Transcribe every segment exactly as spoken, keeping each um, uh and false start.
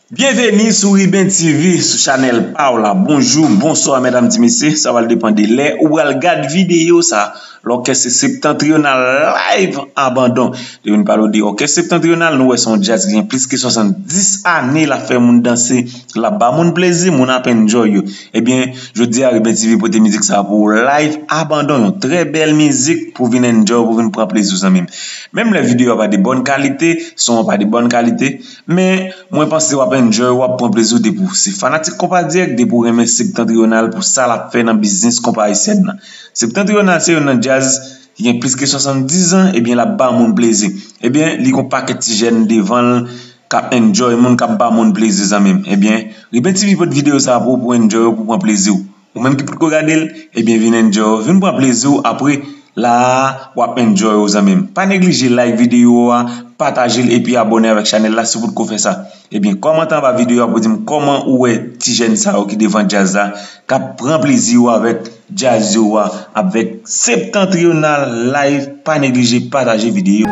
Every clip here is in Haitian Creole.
Byenveni sou Riben T V, sou chanèl pa w la. Bonjou, bonswa, medam, ti mesye. Sa pral depann de lè ou pral gad videyo sa. Lòkès Septentrional live abandon. Depi n pale w de òkès Septentrional, nou wè se yon djaz ki gen plis ke swasanndis ane l ap fè moun danse, l ap ba moun plezi, moun ap enjoy yo. Ebyen, jodi a, Riben T V pote mizik sa pou w live abandon, yon trè bèl mizik pou vin enjoy, pou vin pran plezi w, zanmi m. Menm lè videyo a pa de bòn kalite, son an pa de bòn kalite, men mwen panse w ap enjoy, w ap pran plezi w depi w se fanatik konpa dirèk, depi w renmen Septentrional pou sa l ap fè nan biznis konpa ayisyèn nan. Septentrional se youn nan djaz ki gen plis ke swasanndis zan, ebyen l ap ba moun plezi. Ebyen, li gon pakèt ti jèn devan l k ap enjoy, moun k ap ba moun plezi, zanmi m. Ebyen, Riben T V pote videyo sa pou w, pou enjoy w, pou pran plezi w. Ou menm ki potko gade l, ebyen vin enjoy, vin pran plezi w apre la a, w ap enjoy w, zanmi m. Pa neglije like videyo a, pataje l epi abòne avèk chanèl la si w potko fè sa. Ebyen, kòmante anba videyo a pou di m kòman ou wè ti jèn sa yo ki devan djaz la, k ap pran plezi yo avèk djaz yo a, avèk Septentrional live, pa neglije pataje videyo.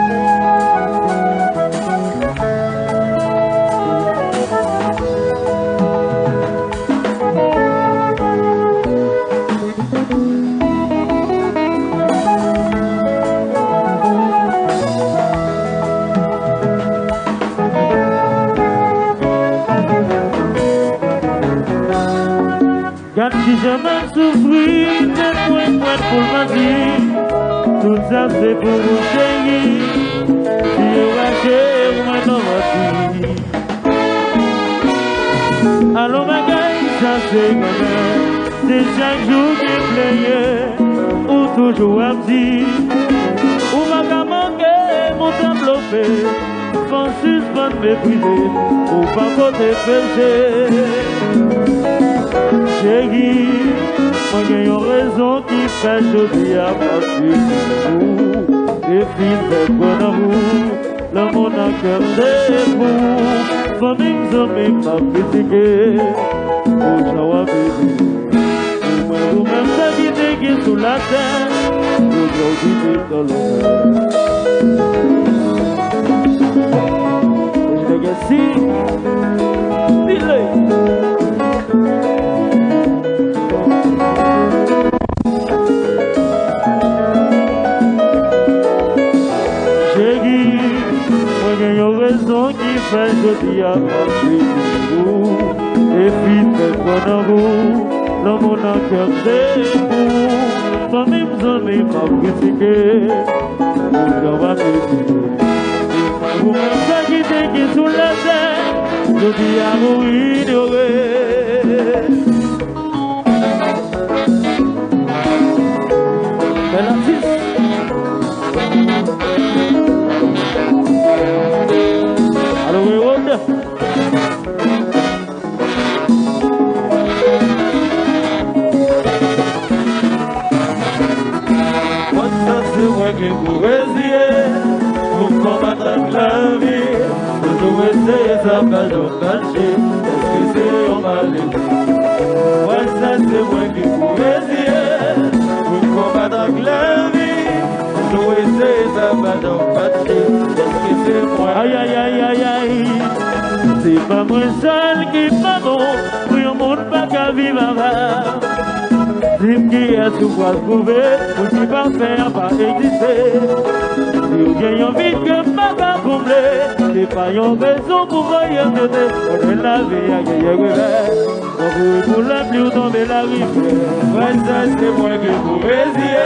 Gad kijan m ap soufri, tèt mwen pwèt pou l mandi. Tout sa se pou ou, cheri. Fye rache mwen nan manti. Alò bagay sa se kòmè, se chak jou gen plenyen, ou toujou ap di, ou pa ka manke m, ou t ap blofe, fò w sispann meprize, ou pa pote peche. Cheri, mwen gen yon rezon ki fè jodi a m ap viv pou ou, e fin fè kwè nan ou. Lanmou nan kè m se pou ou. Fanmi m, zanmi m ap kritike pou jan w ap viv. Ou mwen, ou menm, sa ki te gen sou latè, yo dwe w kite nan lòt. Legacy, delay. Cheri, mwen gen yon rezon ki fè jodi a m ap viv pou ou. Epi fè kwè nan ou, lanmou nan kè m se pou ou. Fanmi m, zanmi m ap kritike pou jan w ap viv. Ou menm, sa ki te gen sou latè, jodi a ou inyore. Bèl atis. Alo, Rewod. Mwen santi mwen gen pou reziye, pou konbat ak lavi. Toujou eseye sa pa jan fache, èske se yon maledi? Mwen santi mwen gen pou reziye, pou konbat ak lavi. Toujou eseye sa pa jan fache, èske se mwen? Ay, ay, ay, ay, ay. Se pa mwen sèl ki pa bon pou yon moun pa ka viv avè. Di m kiyès ou pral twouve pou di pafè a pa egziste. Si w gen yon vid ke m pa ka konble, se pa yon rezon pou voye m jete. Konnen lavi a genyen revè. Tankou pou lapli ou tonbe larivyè. Mwen sèl se mwen ki pou reziye,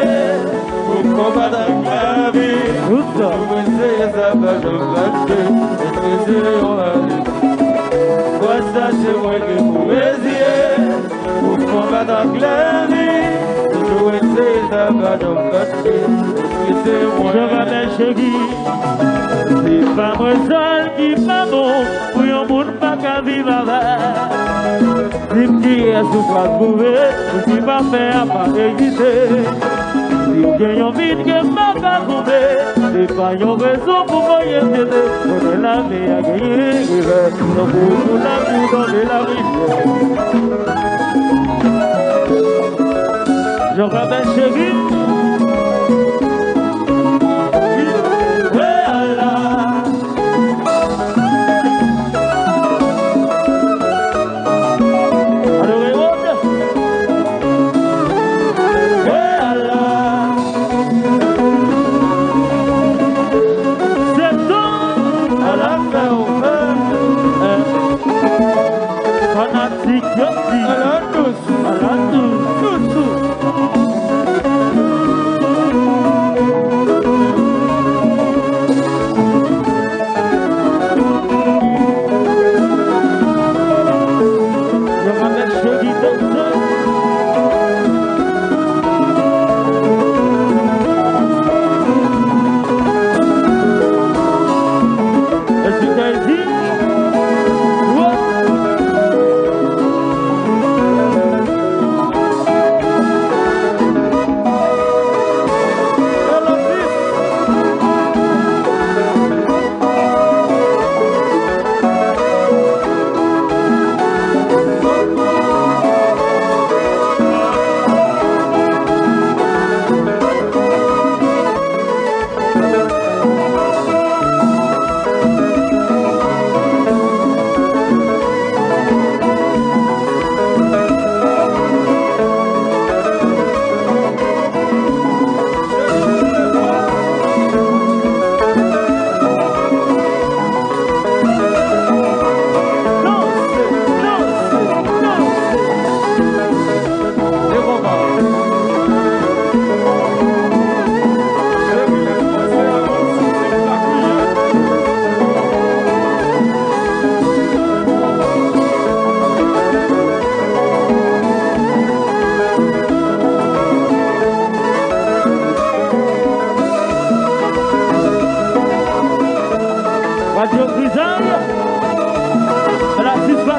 pou konbat ak lavi. Tout sa. Mwen sèl sa pa jan fache, èske se yon maledi? Mwen sèl se mwen ki pou reziye, pou konbat ak lavi. Toujou eseye sa pa jan fache, èske se mwen? Jan fache, cheri, se pa mwen sèl ki pa bon pou yon moun pa ka viv avè. Di m kiyès ou pral twouve pou di pafè a pa egziste. Si w gen yon vid ke m pa ka konble, se pa yon rezon pou voye m jete. Konnen lavi a genyen revè. Tankou pou lapli ou tonbe larivyè. Jan fache, cheri. Wè ala.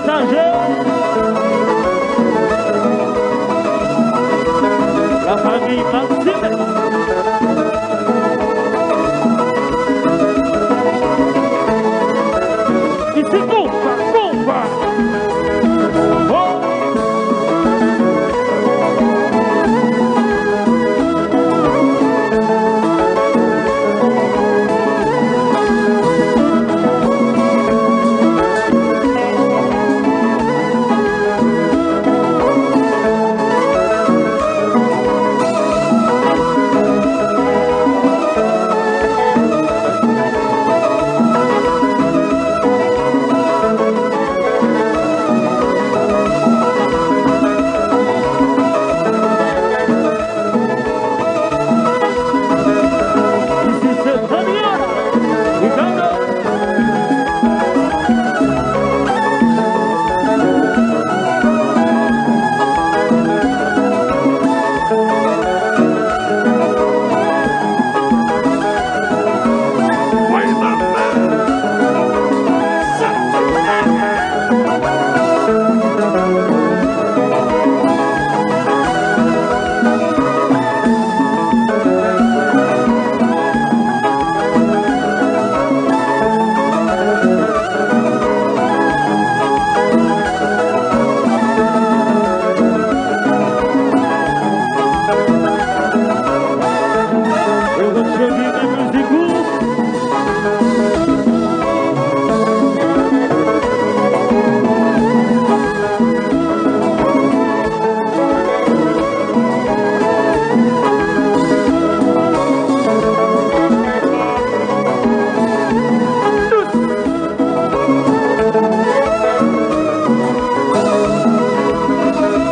Chaje. La famille Maxime. Ici, compa, compa. Oh.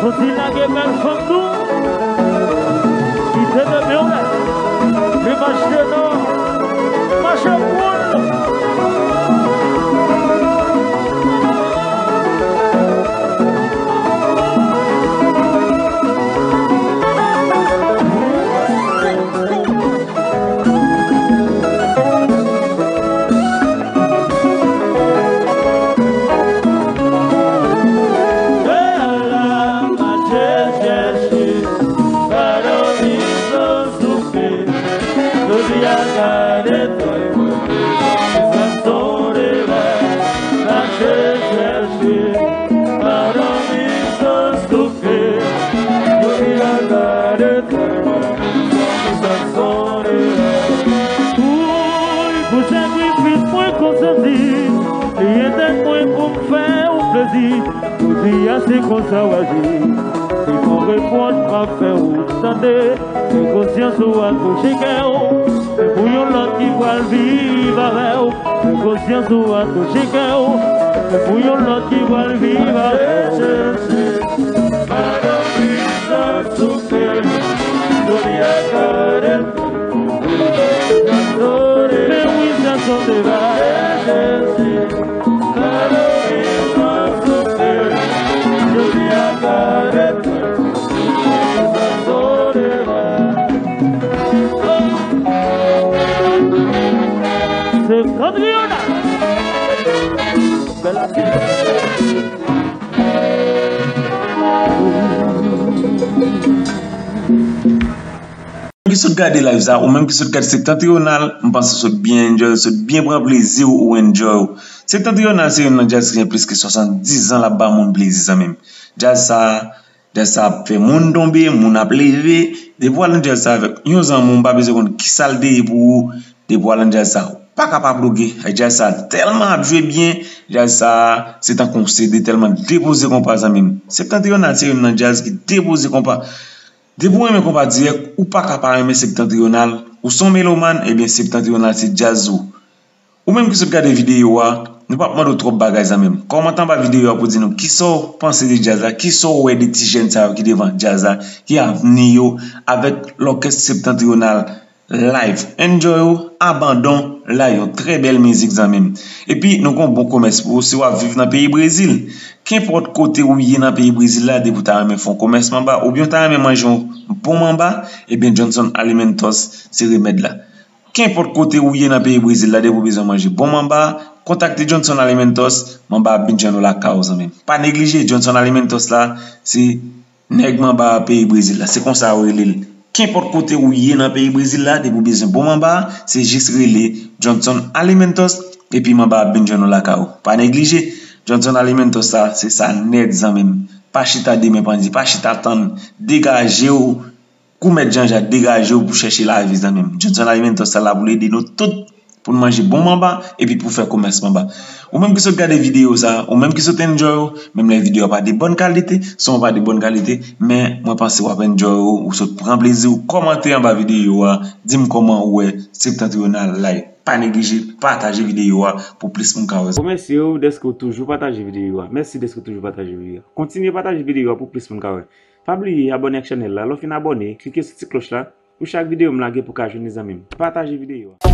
Soti lage bèl fanm nou. Kite de byen wè. Li mache nan. Mache poul. Woy, pou sakrifis mwen konsanti, li ede mwen pou m fè ou plezi. Jodi a se konsa w aji, si m reponn m ap fè ou tande. Men konsyans ou a touche kè w, men pou yon lòt ki pral viv avè w. Men konsyans ou a touche kè w, men pou yon lòt ki pral viv avè w. Madan Pwisans souke, jodi a gade. Men wi, sa son deba. Septentrional. Bèl atis. Ki sot gade live sa, ou menm ki sot gade Septentrional, m panse w sot byen enjoy, w sot byen pran plezi w, ou enjoy w. Septentrional se youn nan djaz ki gen plis ke swasanndizan l ap ba moun plezi, zanmi m. Djaz sa, djaz sa ap fè moun tonbe, moun ap leve. Depi w al nan djaz sa avèk yon zanmi w, m pa bezwen konn kisa l te ye pou ou. Depi w al nan djaz sa, ou pa ka pa ploge. Djaz sa tèlman ap jwe byen, djaz sa se tankou w se de tèlman depoze konpa, zanmi m. Septentrional se youn nan djaz ki depoze konpa. Depi w renmen konpa dirèk, ou pa ka pa renmen Septentrional. Ou se yon melomàn, ebyen Septentrional se djaz ou. Ou menm ki sot gade videyo a, nou p ap mande w twòp bagay, zanmi m. Kòmante anba videyo a pou di nou kisa w panse de djaz la, kisa w wè de ti jèn sa yo ki devan djaz la, ki avni yo avèk lòkès Septentrional. Live. Enjoy ou, abandon la, yon trè bèl mizik, zanmi m. Epi nou gen yon bon komès pou ou si w ap viv nan peyi Brezil. Kenpòt kote ou ye nan peyi Brezil la, depi w ta renmen fè yon komès manba oubyen w ta renmen manje yon bon manba, ebyen Johnson Alimentos se remèd la. Kenpòt kote ou ye nan peyi Brezil la, depi w bezwen manje bon manba, kontakte Johnson Alimentos, manba ap vin jwenn ou lakay ou, zanmi m. Pa neglije, Johnson Alimentos la, se nèg manba peyi Brezil la. Se konsa yo rele l. Kenpòt kote ou ye nan peyi Brezil la, depi w bezwen bon manba, se jis rele Johnson Alimentos, epi manba ap vin jwenn ou lakay ou. Pa neglije, Johnson Alimentos la, se sa nèt, zanmi m. Pa chita de men pandye, pa chita tann, degaje w, kou mèt Janjak, degaje w pou chèche lavi, zanmi m. Johnson Alimentos sa la pou l ede nou tout, pou n manje bon manba, epi pou fè komès manba. Ou menm ki sot gade videyo sa, ou menm ki sot enjoy ou, menm lè videyo a pa de bòn kalite, son an pa de bòn kalite, men mwen panse w ap enjoy ou, ou sot pran plezi w, kòmante anba videyo a, di m kòman ou wè Septentrional Live. Pa neglije pataje videyo a pou plis moun ka wè. Remèsye w dèske w toujou pataje videyo a. Mèsi dèske w toujou pataje videyo a. Kontinye pataje videyo a pou plis moun ka wè. Pa bliye abòne ak chanèl la. Lè w fin abòne, klike sou ti klòch la pou chak videyo m lage pou ka jwenn li, zanmi m. Pataje videyo a.